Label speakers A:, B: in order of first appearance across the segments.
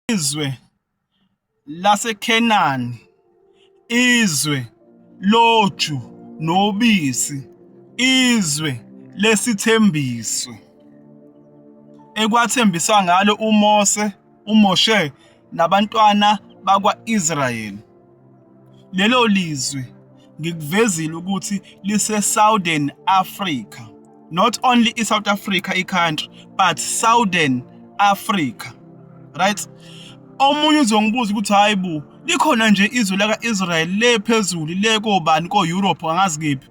A: Izwe laseKhenani, izwe loju nobisi, izwe lesithembiso ekwathembiswa ngalo uMose, uMoshe nabantwana bakwa-Israyeli. Lelo lizwe ngikuvezile ukuthi lise-Southern Africa. Not only i-South Africa i-country but Southern Africa. Right? Omunye uzongibuza ukuthi hayi bo, likhona nje izwe laka-Israel le phezulu le kobani ko-Europe angazi kephi.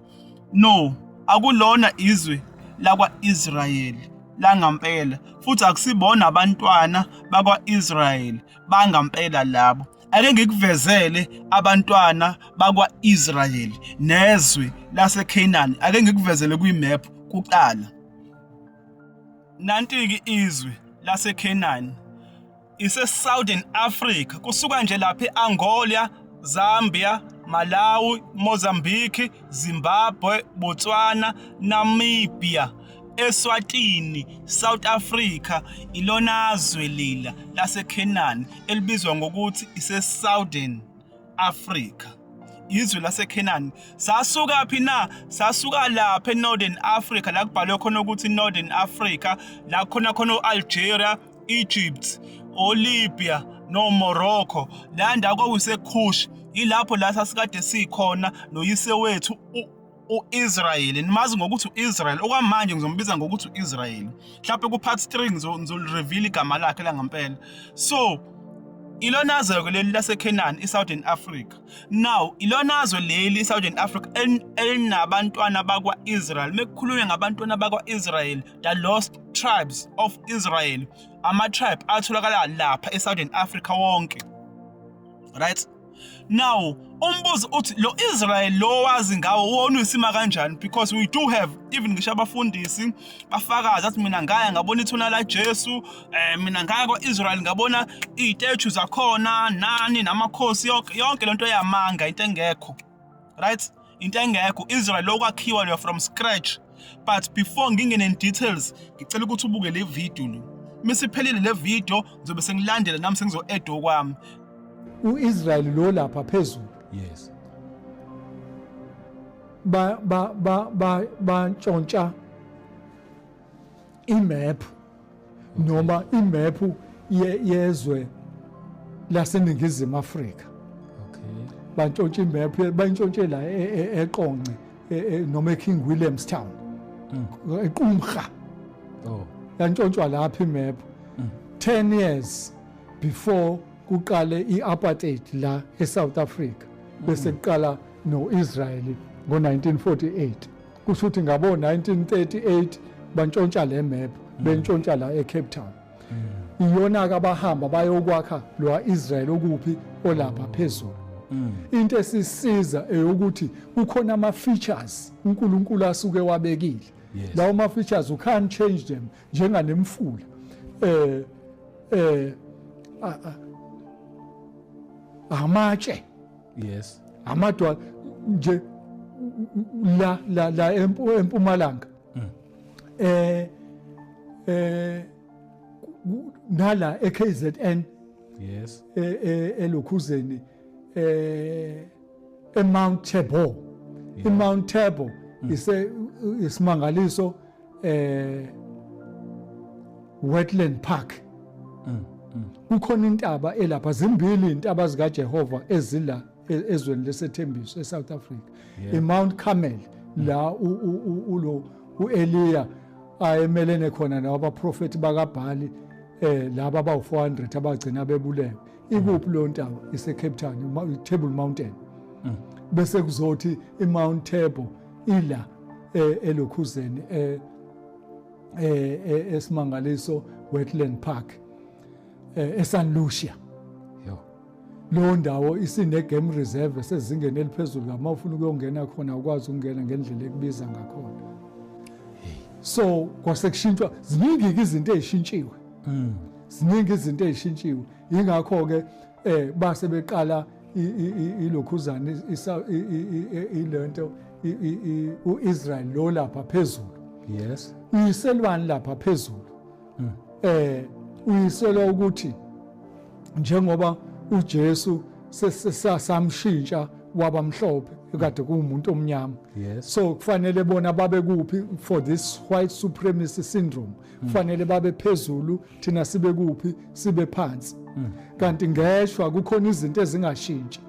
A: No, akulona izwe lakwa-Israel langampela futhi akusibona abantwana bakwa-Israel bangampela labo. Ake ngikuvezele abantwana bakwa-Israyeli nezwe laseKhenani. Ake ngikuvezele kwi-map kuqala. Nanti-ke izwe laseKhenani. Ise-Southern Africa, kusuka nje lapha e-Angola, Zambia, Malawi, Mozambique, Zimbabwe, Botswana, Namibia, Eswatini, South Africa, ilona zwe lela laseKhenani elibizwa ngokuthi ise-Southern Africa. Izwe laseKhenani. Sasuka phi na? Sasuka lapha eNorthern Africa, la kubhalwe khona ukuthi Northern Africa, la khona khona o-Algeria, Egypt, oLibya noMorocco. La ndawo kwakuyiseKhush, ilapho la sasikade sikhona noyise wethu u-Israyeli. Nimazi ngokuthi u-Israel, okwamanje ngizombiza ngokuthi u-Israyeli. Mhlawumbe ku-part 3 ngizolireveal igama lakhe langampela. So ilona zwe-ke leli laseKhenani, i-Southern Africa. Now ilona zwe leli i-Southern Africa elinabantwana bakwa-Israel. Mekukhulunywa ngabantwana bakwa-Israel, the lost tribes of Israel, ama-tribe atholakala lapha e-Southern Africa wonke. Right? Now umbuzo uthi lo Israel lo wazi ngawo wona uyisima kanjani, because we do have even ngisho abafundisi bafakaza athi mina ngaya ngabona ithuna la Jesu, mina ngaya kwa-Israel ngabona iy'tethu zakhona nani namakhosi, yonke yonke lento yamanga, into engekho. Right? Into engekho. Israel lokwakhiwa lo from scratch. But before ngingene in details, ngicela ukuthi ubuke le video lo. Misiphelile le video ngizobe sengilandela nami sengizo-add okwami.
B: U-Israel lo lapha phezulu.
C: Yes.
B: Ba ba ba ba bantshontsha imap noma imap yezwe laseNingizimu Afrika.
C: Okay.
B: Bantshontsha imap, bayintshontshe la eQonce noma eKing William's Town. EQumrha.
C: Oh.
B: Yantshontshwa lapha imap. 10 years before kuqale i-apartheid la eSouth Africa, bese kuqala no-Israel ngo-1948. Kusho ukuthi ngabo 1938 bantshontsha le map, bentshontsha la eCape Town. Iyona ke abahamba bayokwakha lo Israel okuphi olapha phezulu. Into esisiza eyokuthi kukhona ama features uNkulunkulu asuke wabekile. Lawo ma features you can't change them, njenganemfula amatshe.
C: Yes.
B: Amadwala nje la la la empumalanga. Nala eKZN.
C: Yes.
B: Elokhuzeni eMount Tabor. IMount Tabor ise isimangaliso Wetland Park. Kukhona intaba elapha, zimbili intaba zika Jehova ezila ezweni lesethembiso eSouth Africa. IMount Carmel la ulo uEliya ayemelene khona nabaprofeti bakaBhali, laba abawu400 abagcina bebulewe. Ikuphi lo ntaba? Ise Cape Town, Table Mountain. Bese kuzothi iMount Tabor ila elokhuzeni esimangaliso Wetland Park eSan Lucia.
C: Yo.
B: Lo ndawo isine game reserve sezingeni eliphezulu, kama ufuna ukuyongena khona ukwazi ukungena ngendlela ekubiza ngakhona. So kwase kushintshwa, ziningi izinto ezishintshiwe. Ziningi izinto ezishintshiwe. Ingakho ke base beqala ilokhuzana ilento uIsrael lo lapha phezulu.
C: Yes.
B: Uyiselwani lapha phezulu? Uyiselwa ukuthi Njengoba uJesu samshintsha waba mhlophe, kade kuwumuntu omnyama. So kufanele bona babe kuphi for this white supremacy syndrome? Kufanele babe phezulu, thina sibe kuphi? Sibe phansi. Kanti ngeshwa kukhona izinto ezingashintshi.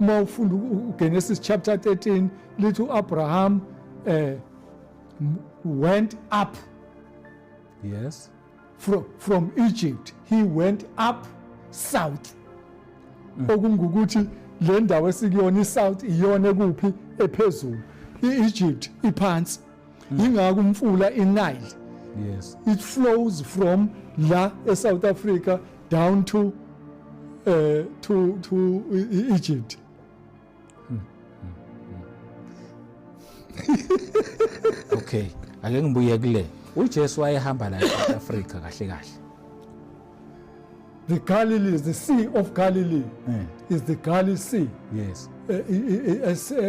B: Uma ufunda uGenesis chapter 13, lithi uAbraham went up. From Egypt he went up south. Okungukuthi le ndawo esikuyona iSouth iyona ekuphi? Ephezulu. iEgypt iphansi. Ingakho umfula iNile, it flows from la eSouth Africa down to Egypt.
C: Okay, ake ngibuye kule. uJesu wayehamba la eSouth Africa kahle kahle?
B: The Galilee, the Sea of Galilee, is the Galilee Sea.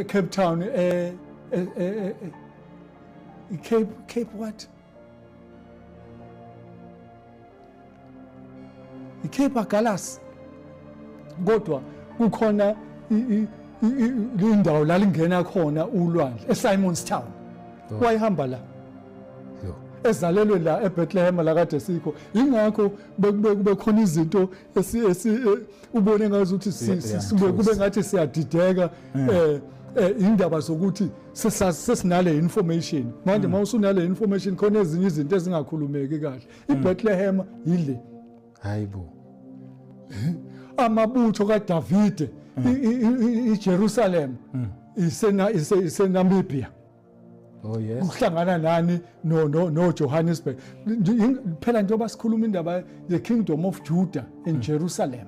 B: Cape Town, Cape what? I-Cape Agulhas. Kodwa kukhona indawo la lingena khona ulwandle eSimon's Town. Wayehamba la. Ezalelwe la eBethlehem la kade sikho. Ingakho bekube khona izinto esi ubone ngazi ukuthi kube ngathi siyadideka, indaba zokuthi sesinale information manje. Mawusunale information, khona ezinye izinto ezingakhulumeki kahle. IBethlehem yile.
C: Hayibo.
B: Amabutho kaDavide, iJerusalem isena iseNamibia. Ukuhlangana nani no Johannesburg phela, njengoba sikhuluma indaba the Kingdom of Judah in Jerusalem.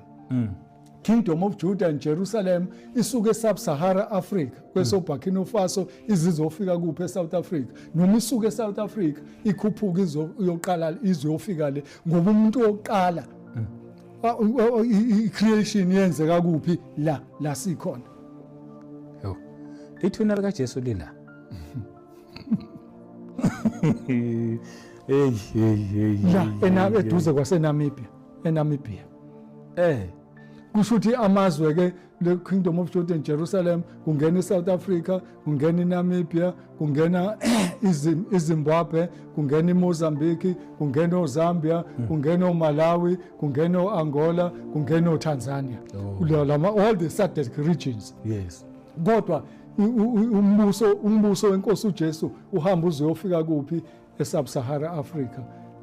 B: Kingdom of Judah and Jerusalem isuke eSub-Sahara Africa kweso Burkina Faso, izizofika kuphi? eSouth Africa. Noma isuke eSouth Africa ikhuphuka, iyoqala izofika le, ngoba umuntu wokuqala, i-creation yenzeka kuphi? La sikhona.
C: Yo. Ithuna lika Jesu lila. Hey, hey, hey.
B: La eduze kwaseNamibia, eNamibia. Kusho ukuthi amazwe ke, le Kingdom of Judah and Jerusalem, kungena iSouth Africa, kungena iNamibia, kungena iZimbabwe, kungena iMozambique, kungena oZambia, kungena oMalawi, kungena oAngola, kungena oTanzania. Lama all the SADC regions. Kodwa umbuso wenkosi uJesu uhamba uzofika kuphi? eSub-Sahara Africa,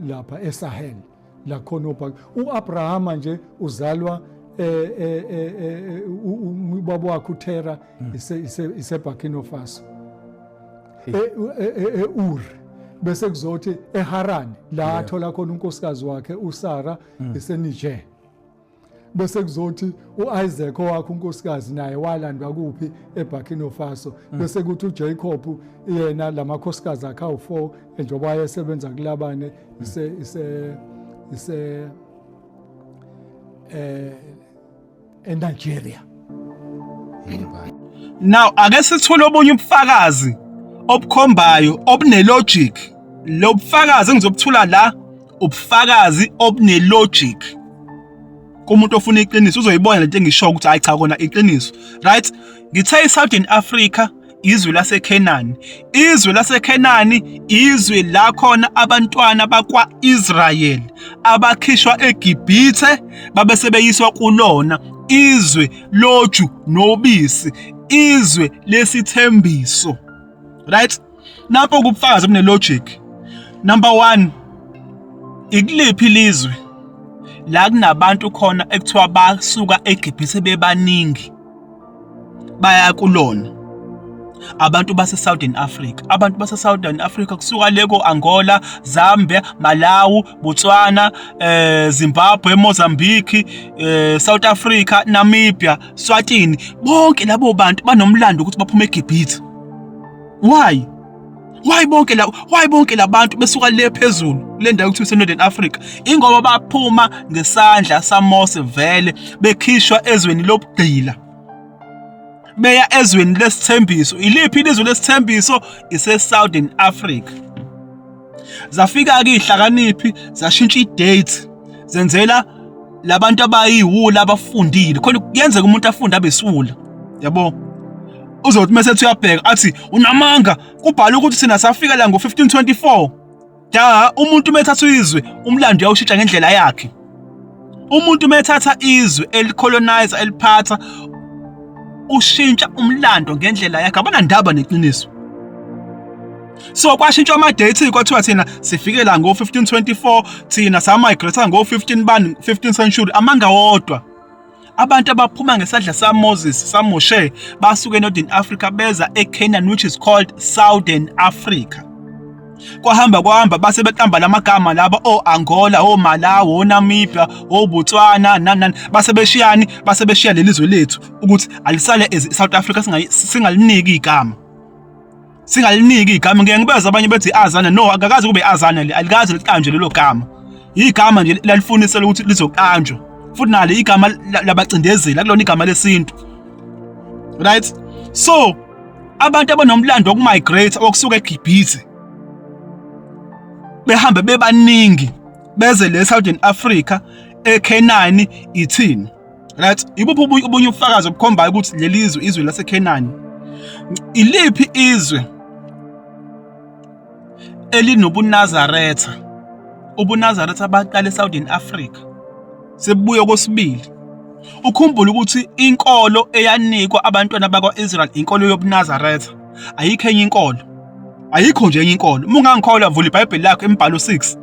B: lapha eSahel, la khona ubhaka uAbraham nje uzalwa ubaba wakhe uTerah ise Burkina Faso, eUr, bese kuzothi eHaran la athola khona unkosikazi wakhe uSara, iseNiger. Bese kuzothi uIsaac owakhe unkosikazi naye walandwa kuphi? eBurkina Faso. Bese kuthi uJacob yena lamakhosikazi akhe awu4 njengoba wayesebenza kulabane, ise eNigeria.
C: Yebo.
A: Now ake sithule obunye ubufakazi obukhombayo obune-logic. Lo bufakazi engizobuthula la ubufakazi obune-logic. Kumuntu ofuna iqiniso uzoyibona lento engisho ukuthi hayi cha, kona iqiniso. Right? Ngithe iSouthern Africa izwe laseKhenani. Izwe laseKhenani izwe la khona abantwana bakwa-Israyeli abakhishwa eGibhithe babe sebeyiswa kulona, izwe loju nobisi, izwe lesithembiso. Right? Nampo kubufakazi obune-logic. Number 1, ikuliphi ilizwe la kunabantu khona ekuthiwa basuka eGibhithe bebaningi baya kulona? Abantu base Southern Africa. Abantu base Southern Africa kusuka leko Angola, Zambia, Malawi, Botswana, Zimbabwe, Mozambique, South Africa, Namibia, Swatini, bonke labo bantu banomlando ukuthi baphuma eGibhithe. Why bonke labantu besuka le phezulu kule ndawo kuthiwa ise-Northern Africa? Ingoba baphuma ngesandla saMose vele, bekhishwa ezweni lobugqila beya ezweni lesithembiso. Iliphi ilizwe lesithembiso? Ise-Southern Africa. Zafika-ke iy'hlakaniphi zashintsha i-date, zenzela Labantu abayiwula abafundile khona kuyenzeka umuntu afunde abe siwula, yabo. Uzothi mase ethi uyabheka athi unamanga, kubhala ukuthi thina safika la ngo-1524. Da, umuntu uma ethatha izwe umlando uyawushintsha ngendlela yakhe. Umuntu uma ethatha izwe elicolonizer eliphatha ushintsha umlando ngendlela yakhe, abanandaba neqiniso. So kwashintshwa ama-date, kwathiwa thina sifike la ngo-1524, thina samigrate ngo-15 bani 15th century. Amanga wodwa. Abantu abaphuma ngesandla saMoses, saMoshe, basuka eNorthern Africa beza eCanaan, which is called Southern Africa. Kwahamba kwahamba base beqamba lamagama laba, o-Angola, o-Malawi, o-Namibia, o-Botswana, nani nani. Base beshiyani, base beshiya leli zwe lethu ukuthi alisale as South Africa, singaliniki igama, singaliniki igama. Ngeke ngibeze abanye bethi Azana. No, akakaze kube Azana le, alikaze liqanjwe lelo gama. Igama nje lalifunisela ukuthi lizoqanjwa, futhi nalo igama labacindezeli, akulona igama lesintu, right? So abantu abanomlando wokumigrate, wokusuka eGibhithe behambe bebaningi beze le Southern Africa, eCanaan, ithini, right? Ibuphi obunye ubufakazi obukhombayo ukuthi leli zwe izwe laseCanaan? Iliphi izwe elinobuNazaretha? UbuNazaretha baqala eSouthern Africa. Sebuye kwesibili, ukhumbule ukuthi inkolo eyanikwa abantwana bakwa-Israel inkolo yobuNazaretha, ayikho enye inkolo, ayikho nje enye inkolo. Uma ungangikholwa, vula iBhayibheli lakho, imibhalo 6.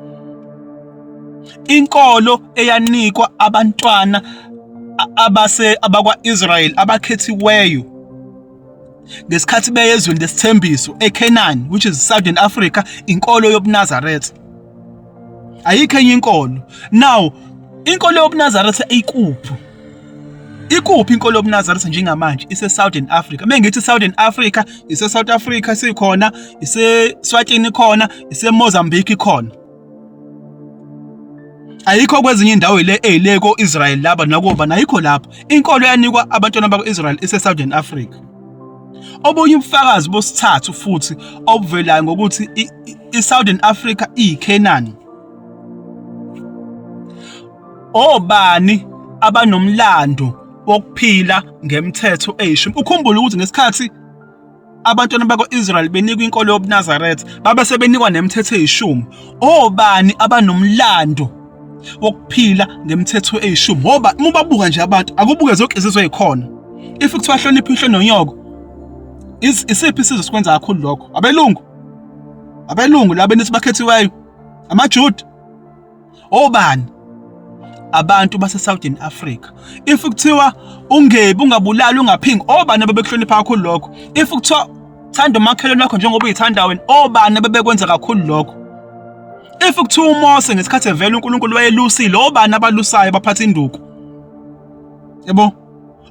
A: Inkolo eyanikwa abantwana abase abakwa-Israel abakhethiweyo ngesikhathi beye ezweni lesithembiso eCanaan, which is Southern Africa, inkolo yobuNazaretha, ayikho enye inkolo. Now, inkolo yobuNazaretha ikuphi? Ikuphi inkolo yobuNazaretha njengamanje? Ise Southern Africa. Mengithi Southern Africa, ise South Africa sikhona, ise Swatini khona, ise Mozambique khona. Ayikho kwezinye indawo le ezile ko-Israel laba nakuba nayikho lapho. Inkolo yanikwa abantwana bakwa-Israel ise Southern Africa. Obunye ubufakazi bosithathu futhi obuvelayo ngokuthi i-Southern Africa iyiCanaan. Obani abanomlando wokuphila ngemthetho eyishumi? Ukhumbule ukuthi ngesikhathi abantwana bakwa-Israel benikwa inkolo yobuNazaretha, babe sebenikwa nemithetho eyishumi. Obani abanomlando wokuphila ngemithetho eyishumi? Ngoba uma ubabuka nje abantu, akubuke zonke izizwe ezikhona, if kuthiwa hlonipha inhlo nonyoko, isiphi isizwe sikwenza kakhulu lokho? Abelungu. Abelungu laba enithi bakhethiweyo, amaJuda, obani? Abantu base Southern Africa. If kuthiwa ungebi, ungabulali, ungaphingi, obani abebekuhlonipha kakhulu lokho? If kuthiwa thanda umakhelwane wakho njengoba uyithanda wena, obani abebekwenza kakhulu lokho? If kuthiwa uMose ngesikhathi evela uNkulunkulu wayelusile, obani abalusayo baphatha induku, yabo?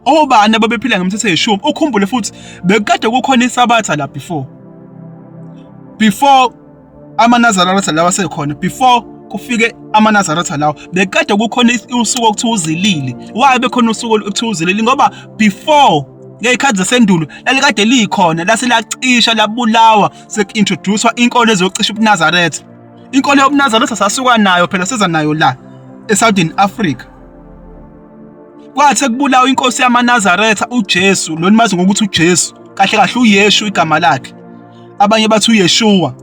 A: Obani ababephila ngemithetho eyishumi? Ukhumbule futhi bekade kukhona isabatha la before amaNazaretha lawa asekhona. Before kufike amaNazaretha lawa, bekade kukhona usuku okuthiwa uzilile. Why bekhona usuku okuthiwa uzilile? Ngoba before, ngey'khathi zasendulo, lalikade likhona, lase lacisha labulawa, seku-introduce-wa inkolo ezocisha ubuNazaretha. Inkolo yobuNazaretha sasuka nayo phela, seza nayo la e-Southern Africa. Kwathi sekubulawa inkosi yamaNazaretha uJesu, lo nimazi ngokuthi uJesu, kahle kahle uYeshu igama lakhe, abanye bathi uYeshua.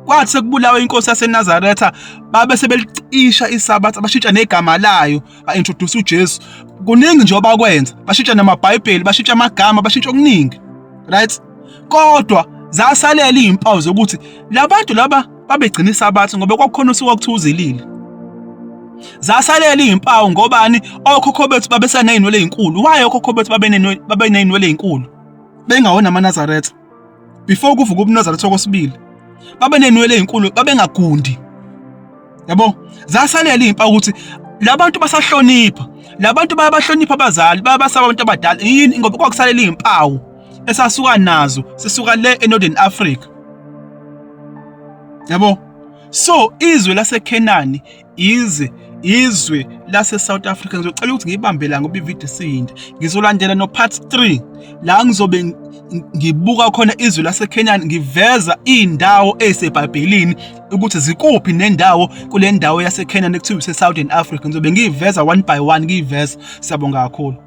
A: Kwathi sekubulawa inkosi yaseNazaretha, babe sebelicisha isabatha, bashintsha negama layo, ba-introduce uJesu. Kuningi nje obakwenza, bashintsha namabhayibheli, bashintsha amagama, bashintsha okuningi, right? Kodwa zasalela iy'mpawu zokuthi labantu laba babegcina isabatha, ngoba kwakukhona usuku okuthiwa uzilile. Zasalela iy'mpawu. Ngobani? Okhokho bethu babesaney'nwele ey'nkulu. Why okhokho bethu babeney'nwele ey'nkulu bengawona amaNazaretha? Before kuvuka ubuNazaretha okwesibili, babeney'nwele ey'nkulu, babengagundi, yabo. Zasalela iy'mpawu ukuthi labantu basahlonipha, labantu bayabahlonipha abazali, bayabasaba abantu abadala. Yini? Ngoba kwakusalela iy'mpawu esasuka nazo sisuka le eNorthern Africa, yabo. So izwe laseKhenani izwe lase South Africa. Ngizocela ukuthi ngiyibambe la ngoba ivideo isiyinde. Ngizolandela no part 3 la ngizobe ngibuka khona izwe laseKenani, ngiveza iy'ndawo ey'seBhayibhelini ukuthi zikuphi nendawo kule ndawo yaseKenani ekuthiwa ise-Southern Africa. Ngizobe ngiyiveza one by one ngiyiveza. Siyabonga kakhulu.